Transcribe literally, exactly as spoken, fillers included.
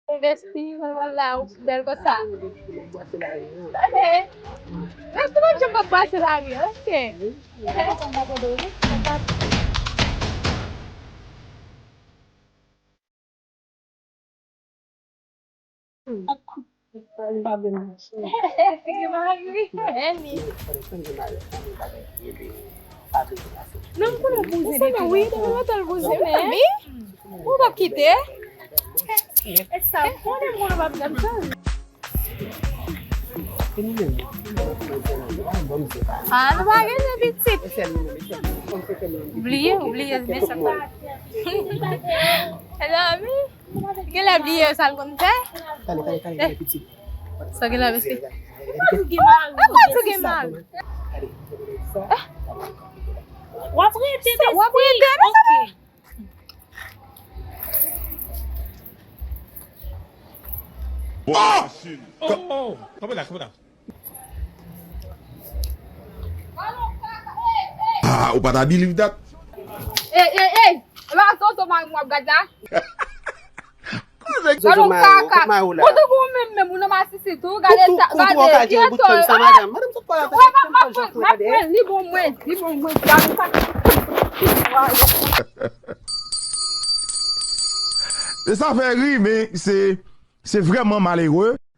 Envesti, mwen wè la, ou bèl konsa. Ok. Mèsi, mwen, jan m ap pase lari, ok. Figi mari, Annie. Non, m konnen w bouzen depi lontan. Wi, depi lontan l bouzen, men ou p ap kite. E sa, konnen mwen p ap janm chanje. Ah, nou pa gen pitit. Bliye, ou bliye, men sa pa. Hello, ami. Genlè bliye sa l konn fè. Kale, kale, kale, kale, pitit. Sa genlè bliye. Ou pa di gen mari. Ou pa di gen mari. W ap rete, w ap rete, men sa pa. Bon, machin. Oh! Kanpe la, kanpe la. Ah, ou pa ta believe that? Ey, ey, ey! E pa Zozo mari m w ap gad la? Zozo mari w, kot mari w la? Ou tankou ou menm menm, ou nan masisi tou, gade sa, gade, kiyès ou? Madanm, madanm, sa pa la. Wè, m ap, m ap pran, m ap pran, li bon mwen, li bon mwen, gade sa. E sa fè ri, men se, se vrèman malere.